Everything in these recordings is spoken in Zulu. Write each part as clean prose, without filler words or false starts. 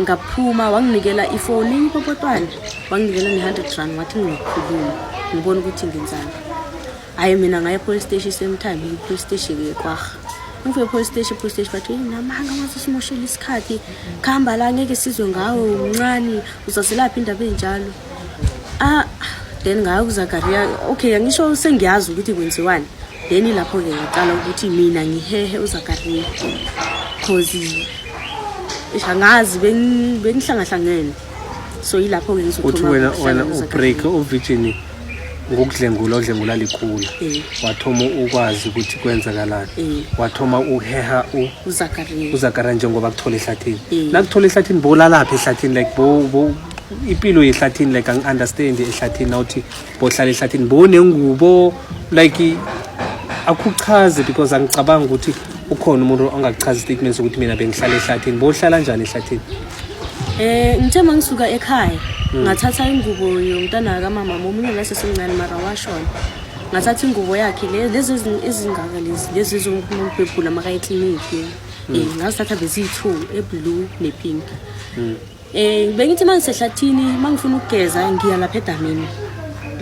Ngaphuma, wanginikela ifoni ipopotwana, wanginikela ne-100 rand, wathi ngingakhuluma ngibone ukuthi ngenzani. Hhayi, mina ngaya e-police station same time, i-police station-ke eKwarha. Ngifike e-police station, e-police station bathi, "Namanga, ngaze simoshele isikhathi, khamba la, ngeke sizwe ngawe, umncane, uzazelaphi indaba ey'njalo." Ah, then ngaya kuZakaria. Okay, angisho sengiyazi ukuthi kwenziwani. Then lapho-ke ngaqala ukuthi mina ngihehe uZakaria, 'cause eish, angazi, bengihlangahlangene. So yilapho-ke Uthi ngizothoma wena ukuhlala wena noZakaria. Ubreak uvirgin ngokudlengula, udlengula likhula. Wathoma ukwazi ukuthi kwenzakalani. Wathoma ukuheha uZakaria. uZakaria njengoba kuthola ehlathini. Nakuthola ehlathini, bowulalaphi ehlathini? Like bo impilo yehlathini, like angi-understand ehlathini. Nawuthi bohlala ehlathini, bowunengubo, like akuchaze, because angicabangi ukuthi ukhona umuntu ongakuchaza istatement sokuthi mina bengihlala ehlathini. Bowuhlala njani ehlathini? Ngithe mangisuka ekhaya, ngathatha ingubo yomntana kamama omunye lasesemncane, mara washona. Ngathatha ingubo yakhe le, lezi ezingaka lezi, lezi zokumbhebhula makaya ekliniki. Ngazithatha, beziyi-two, eblue nepink. Bengithi mangisehlathini, mangifuna ukugeza, ngiya lapha edamini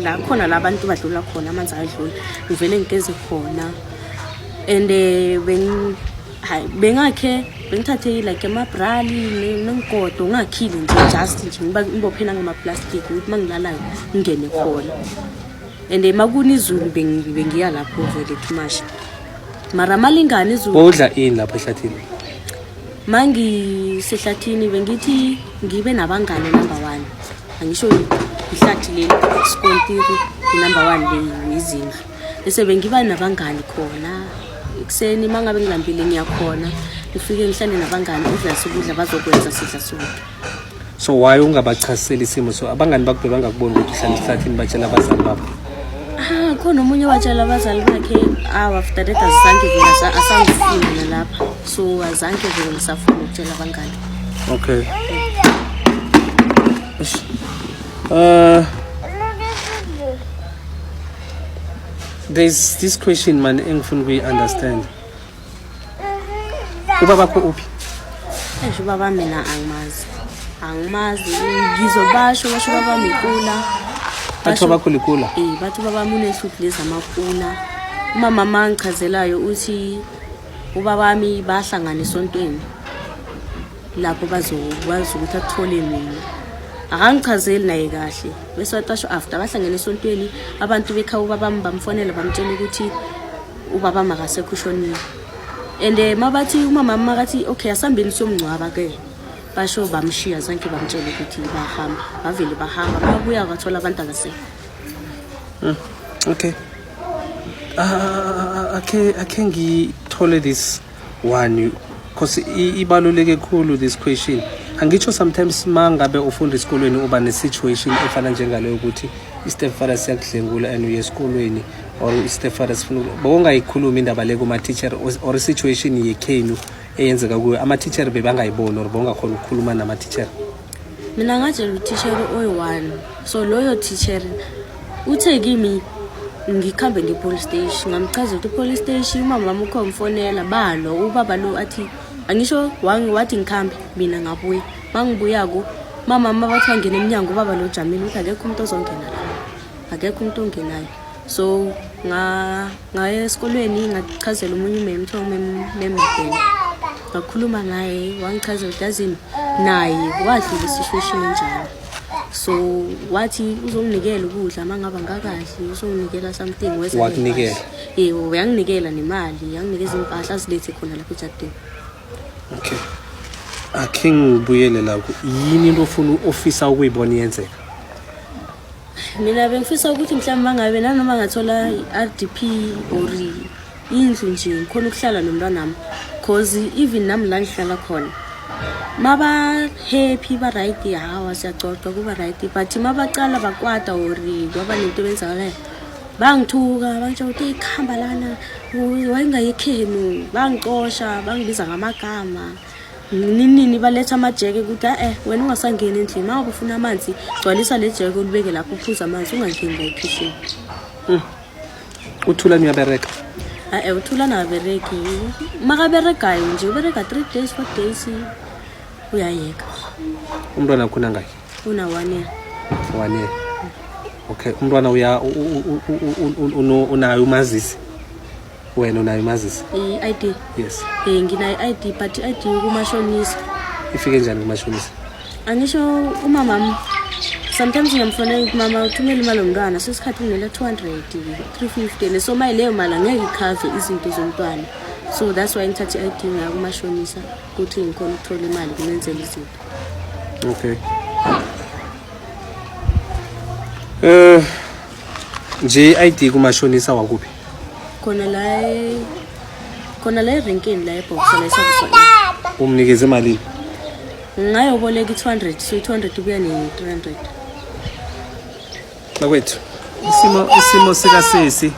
la khona la abantu badlula khona, amanzi ayadlula, ngivele ngigeze khona. And hayi, bengakhe bengithathe like amabrali nengodo, ngakhile nje, just nje ngibophe nangamaplastic ukuthi uma ngilalayo ngingene khona. And makuna izulu, bengiya lapho vele too much, mara malingani izulu. Bowudla ini lapho ehlathini? Mangisehlathini bengithi ngibe nabangane, number one. Angisho ihlathi leli sikontiri, i-number one le izindlu, bese bengiba nabangani khona. Ekuseni uma ngabe ngilambile, ngiyakhona ngifike ngihlale nabangani, obvious ukudla bazokwenza, sidla sonke. So why ungabachaziseli isimo? So abangani bakho bebangakuboni ukuthi uhlala esihlathini, batshela abazali babo? Ah, khona omunye watshela abazali bakhe. Awu, after that azange vele asangifuni nalapha, so azange vele ngisafuna ukutshela abangani. Okay. Eish. There's this question, man, engifuna ukuyi-understand. Ubabakho uphi? Esho ubaba, mina angimazi, angimazi. Ngizobasho, basho baba mikula. Bathi babakho likula? Bathi ubaba unehluphi lezi amakula. Umama mangichazelayo uthi ubabami bahlangana esontweni lapho bazokwazi ukuthi athole mina. Akangichazeli naye kahle, bese watasho after bahlangene esontweni, abantu bekhaya ubabami bamfonela, bamtshela ukuthi ubaba makasekho, ushonile. And mabathi umama makathi, "Okay, asambeni siyomngcwaba ke," basho bamshiya, zanke bamtshela ukuthi bahamba, bavele bahamba, babuya bathola abantu abasekho. Okay. Akhe ngithole this one because ibaluleke khulu this question. Angitsho, sometimes mangabe ufunda esikolweni uba ne-situation efana njengaleyo ukuthi i-stepfather siyakudlengula and uye esikolweni, or i-stepfather sifuna bokungayikhulumi indaba le kuma-teacher, or i-situation yekhenu eyenzeka kuyo, ama-teacher bebangayiboni, or bowungakhona ukukhuluma nama-teacher? Mina ngatshela uthishere oyi-one. So loyo teacher uthe kimi ngikhambe nge-police station. Ngamchazela ukuthi i-police station umama wami ukho ngifonela balo ubaba lo, athi angisho wathi ngikhambe. Mina ngabuya, mangibuyako mama mama bathi bangena emnyango, ubaba lo jamile, uthi akekho umuntu ozongena la, akekho umuntu ongenayo. So ngaya esikolweni, ngachazela omunye umem, kuthiwa umem Mabhena. Ngakhuluma naye, wangichazela ukuthi yazini, naye wadlula isituation enjalo. So wathi uzonginikela ukudla uma ngabe angakadli, uzonginikela something, weza. Wakunikela? Ney'mpahla. Yebo, yanginikela nemali, yanginikeza impahla, azilethe khona lapha ejardini. Okay, akhe ngibuyele la yini into ofuna, ofisa ukuyibona iyenzeka? Mina bengifisa ukuthi mhlawumbe mangabe nanoma ngathola i-RDP or indlu nje, ngikhona ukuhlala nomntwanami, 'cause even nami la ngihlala khona, maba-happy, ba-right, hawa, siyacoca, kuba right, but mabacala bakwata or kwaba nento ebenzakalayo, bangithuka, bangitshela ukuthi ikhamba lana wayengayekhenu, bangicosha, bangibiza ngamagama ninini, baletha amajeke ukuthi e-e, wena ungasangeni endlini, uma ngabe ufuna amanzi, gcwalisa le jeke, ulibeke lapho, uphuze amanzi, ungangeni la ekhishini. Uthulani uyabereka? A-e, uThulani akaberegi. Makaberegayo nje uberega 3 days, 4 days, uyayeka. Umntwana wakho unangaki? Una 1 year. 1 year, okay. Umntwana uya unayo umazisi? Wena unayo umazisi? I-ID? Yes. Nginayo i-ID, but i-ID kumashonisa. Ifike njani kumashonisa? Angisho umamam, sometimes ngiyamfonela ukuthi, "Mama, uthumele imali yomntwana." Sesikhathi unginela 200, 350, and so maye leyo mali angeke ikhave izinto zomntwana, so that's why ngithathe i-ID ngaya kumashonisa ukuthi ngikhona ukuthola imali ngimenzele izinto. Okay, nje i-ID kumashonisa wakuphi? Khona la erenkeni la eBoxer, la eSabuswa. Umnikeze imalini? Ngayoboleka i-200, so i-200 ibuya ne-300. Bakwethu, isimo sikasisi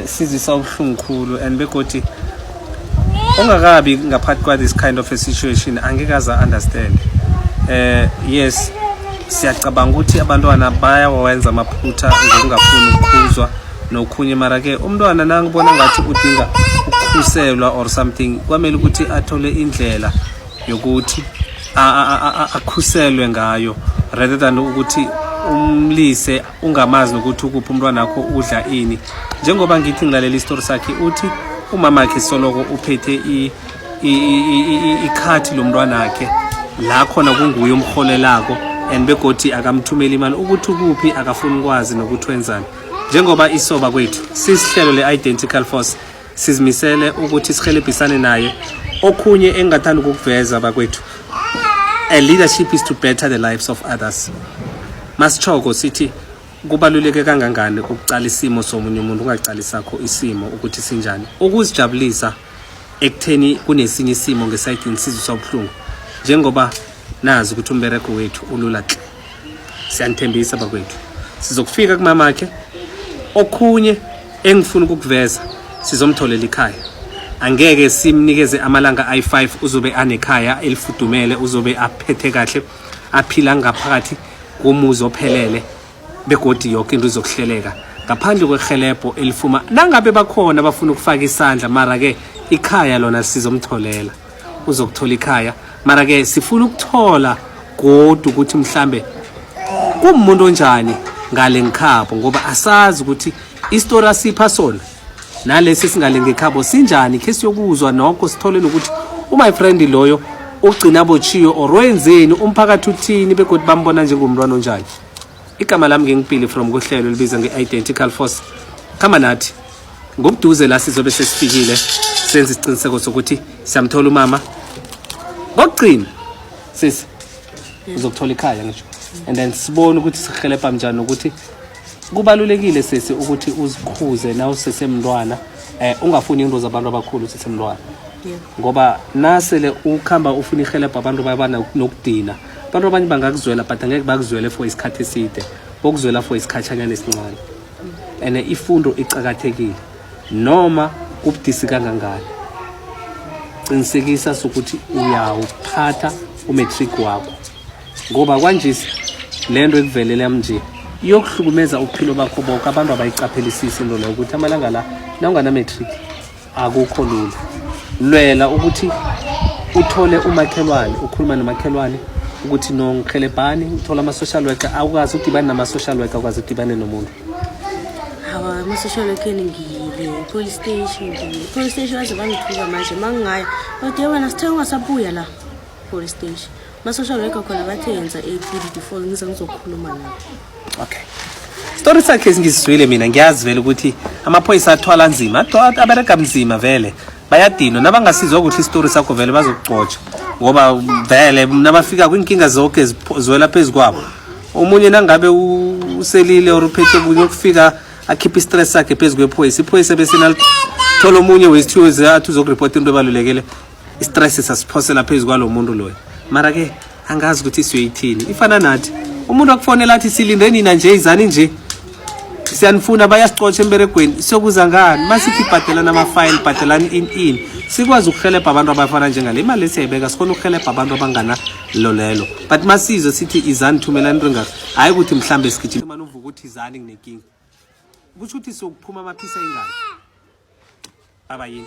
sizisa ubuhlungu khulu, and begodi ongakabi ngaphakathi kwa this kind of a situation angeke aze understand. Yes, siyacabanga ukuthi abantwana bayawenza amaphutha ngokungafuni ukukhuzwa nokhunye, mara ke umntwana nangibona ngathi udinga ukukhuselwa or something, kwamele ukuthi athole indlela yokuthi akhuselwe ngayo rather than ukuthi umlise ungamazi nokuthi ukuphi umntwana wakho, udla ini. Njengoba ngithi ngilalela isitori sakhe, uthi umamakhe soloko uphethe ikhathi lomntwana wakhe la khona kunguye umholelako, and begodi akamthumeli imali, ukuthi ukuphi akafuni ukwazi nokuthi wenzani. Njengoba isoba kwethu sisihlelo le-Identical Force, sizimisele ukuthi sihelebhisane naye. Okhunye engingathanda ukukuveza, bakwethu, a leadership is to better the lives of others. Masichoko sithi kubaluleke kangangani ukucala isimo somunye umuntu, ungacali sakho isimo ukuthi sinjani, ukuzijabulisa ekutheni kunesinye isimo ngesayidini siziswa ubuhlungu. Njengoba nazi ukuthi umbereko wethu ulula hle, siyanithembisa bakwethu sizokufika kumamakhe. Okhunye engifuna ukukuveza, sizomtholela ikhaya. Angeke simnikeze amalanga ayi-5, uzobe anekhaya elifudumele, uzobe aphethe kahle, aphila ngaphakathi komuzi ophelele, begodi yonke into izokuhleleka ngaphandle kwehelebho elifuma nangabe bakhona abafuna ukufaka isandla. Mara-ke ikhaya lona sizomtholela, uzokuthola ikhaya. Mara-ke sifuna ukuthola godu ukuthi mhlambe kumuntu onjani ngale ngikhabo, ngoba asazi ukuthi isitori asipha sona nalesi singale ngekhabo sinjani. Khe siyokuzwa nokho, sithole nokuthi u-my friend loyo ugcina botshiwe or wenzeni, umphakathi uthini, begodwa bambona njengomntwana onjani. Igama lami ngengipili from kuhlelo elibiza nge-Identical Force. Khamba nathi ngobuduze la sizobe sesifikile, senze isiqiniseko sokuthi siyamthola umama. Ngokugcina, sisi, uzokuthola ikhaya ngisho, and then sibone ukuthi sihelebha njani, nokuthi kubalulekile, sisi, ukuthi uzikhuze na usesemntwana, ungafuni into zabantu abakhulu usesemntwana, ngoba nasele ukhamba ufuna ihelebho abantu baba nokudina. Abantu abanye bangakuzwela, but angeke bakuzwele for isikhathi eside, bokuzwela for isikhatshanyana esincane. And ifundo icakathekile noma kubudisi kangangani. Qinisekisa sokuthi uyawuphatha u-matric wakho, ngoba kwanjesi le nto ekuvelele mnje iyokuhlukumeza ubuphilo bakho bonke. Abantu abayicaphelisisi into leyo, ukuthi amalanga la nawungana-matric akukho lula. Lwela ukuthi uthole umakhelwane, ukhuluma nomakhelwane ukuthi no, ngihelebhani, uthola ama-social worker. Awukwazi udibane nama-social worker, awukwazi udibane nomuntu. Hawa, ama-social worker ngiyile, police station ngiyile. Police station baze bangithuka manje uma ngingaya, bathi, "Wena, sithe ungasabuya la police station." Ma-social worker khona bathe yenza 18 before ngize ngizokhuluma nabo. Okay, story sakhe ngisizwile mina. Ngiyazi vele ukuthi amaphoyisa athwala nzima, aberega mzima vele, bayadinwa. Nabangasizwa kuhle isitori sakho vele bazokucotsha, ngoba vele nabafika kwinkinga zonke ziwela phezu kwabo. Omunye nangabe uselile or uphethe kunye ukufika akhiphe i-stress sakhe phezu kwephoyisa, iphoyisa bese nalithola omunye wesithiwe athi uzokuripota into ebalulekile, i-stress sasiphosela phezu kwalo muntu loyo. Mara-ke angazi ukuthi siyoyithini. Ifana nathi umuntu akufonela athi, "Silinde nina nje, izani nje, siyanifuna, bayasicotsha emberegweni." Siyokuza ngani masithi bhadelani ama-file, bhadelani in in sikwazi ukuhelebha abantu abafana njengale imali esiyayibeka, sikhona ukuhelebha abantu abangana lolelo. But masizwe sithi izani, thumelani into engaka, hhayi ukuthi mhlambe sigijima uvuka uthi izani, nginenkinga, kusho ukuthi sokuphuma amaphisa ingane. Baba yini?